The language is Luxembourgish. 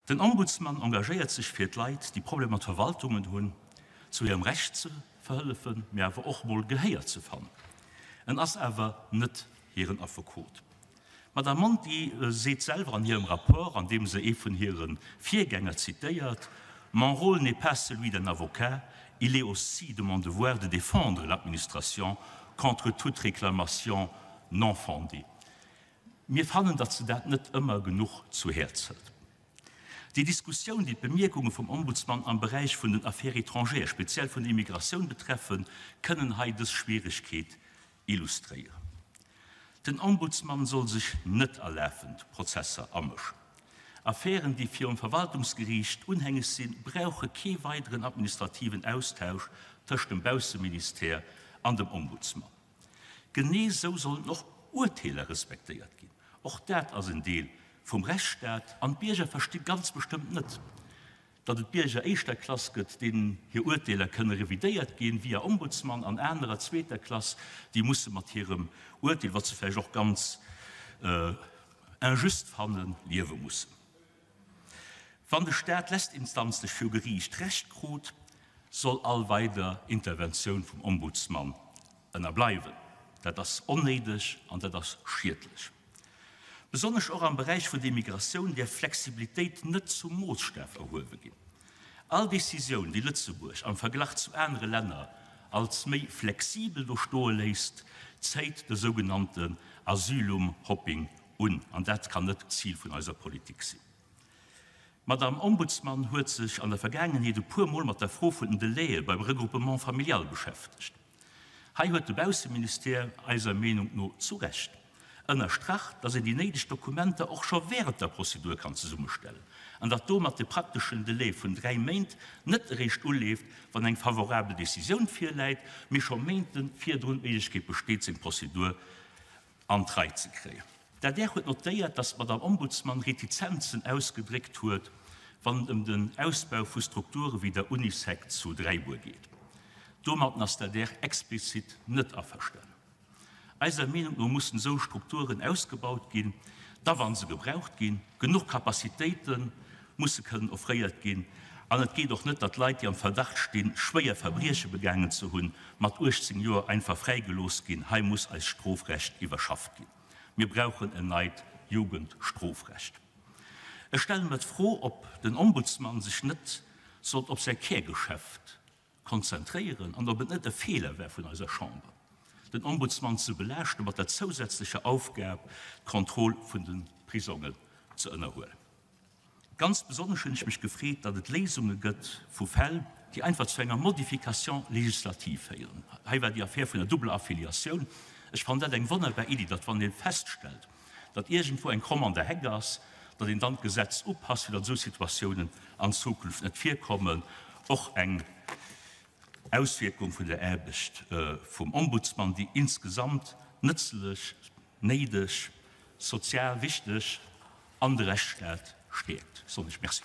Den Ombudsman engagéiert sech fir d'Leit, déi Problemer mat Verwaltungen hunn, zu hirem Recht ze verhëllefen, mee awer och mol Gehéier ze fannen. En ass awer net hiren Affekot. D'Madame Monti seet selwer an hirem Rapport, an deem se ee vun hire Virgänger zitéiert, Mon rôle n'est pas celui d'un avocat, il est aussi de mon devoir de défendre l'administration contre toute réclamation non fondée. Mir fannen, datt se dat net ëmmer genuch zu Häerz hëlt. Déi Diskussioun, déi d'Bemierkunge vum Ombudsman am Beräich vun den Affaires étrangères, speziell vun der Immigratioun betreffen, kënnen hei dës Schwieregkeet illustréieren. Den Ombudsman soll sech net a lafend Prozesser amëschen. Affären, déi virum Verwaltungsgeriicht unhängeg sinn, brauche kee weideren administrativen Austausch tëscht dem Bausseministère an dem Ombudsman. Genee sou sollen och Urteeler respektéiert ginn. Och dat ass en Deel vum Rechtsstaat an d'Bierger versti ganz bestëmmt net, datt et Bierger éischter Klass gëtt, deenen hir Urteeler kënne revidéiert ginn via Ombudsman an anerer zweeter Klass, déi musse mat hirem Urteel, wat se vläicht och ganz injuste fannen, liewe mussen. Wann de Staat lestinstanzlech viru Geriicht Recht krut, soll all weider Interventioun vum Ombudsman ënnerbleiwen. Dat ass onnéideg an dat ass schiedlech. Besonnesch och am Beräich vun der Immigratioun däerf Flexibilitéit net zum Moosstaf erhuewe ginn. All Decisioun, déi Lëtzebuerg am Verglach zu anere Länner als méi flexibel do stoe léisst, zéit de sougenannten Asylum-Hopping un. An dat kann net d'Zil vun eiser Politik sinn. D'Madame Ombudsman huet sech an der Vergaangenheet e puer Mol mat der Fro vun den Delaie beim Regroupement familial beschäftegt. Hei huet de Bausseministère, eiser Meenung no zu Recht, ënnerstrach, dass een déi néideg Dokumenter och scho während der Prozedur kann zesummestellen an datt domat de prakteschen Delai vun 3 Méint net eréischt uleeft, wann eng favorabel Décisioun virläit, mee scho Méinte virdrun d'Méiglechkeet besteet, seng Prozedur an d'Rei ze kréien. D'adr huet notéiert, datt d'Madame Ombudsman Retizenzen ausgedréckt huet, wann et ëm den Ausbau vu Strukture wéi der Unisec zu Dräibuer geet. Domatten ass d'adr explizit net averstanen. Eiser Meenung no mussen esou Strukturen ausgebaut ginn, da wa se gebraucht ginn. Genuch Capacitéite musse kënnen offréiert ginn. An et geet och net, datt Leit, déi am Verdacht stinn, schwéier Verbrieche begaangen ze hunn, mat 18 Joer einfach fräigelooss ginn. Hei muss eist Strofrecht iwwerschafft ginn. Mir brauchen en neit Jugendstrofrecht. Ech stelle mer d'Fro, ob den Ombudsman sech net sollt op säi Kärgeschäft konzentréieren an ob et net e Feeler wär vun eiser Chamber, den Ombudsman ze belaaschte mat der zousätzlecher Aufgab, d'Kontroll vun de Prisongen ze ënnerhuelen. Ganz besonnesch hunn ech mech gefreet, datt et Léisunge gëtt vu Fäll, déi einfach zu enger Modification législative féieren. Hei war déi Affär vun der doubler Affiliatioun. Ech fannen dat eng wonnerbar Iddi, datt wann ee feststellt, datt iergendwou eng Kromm an der Heck ass, datt een dann d'Gesetz upasst, fir datt esou Situatiounen an Zukunft net virkommen. Och eng Auswierkung vun der Aarbecht vum Ombudsman, déi insgesamt nëtzlech, néideg, sozial wichteg an de Rechtsstaat stäerkt, soen ech Merci.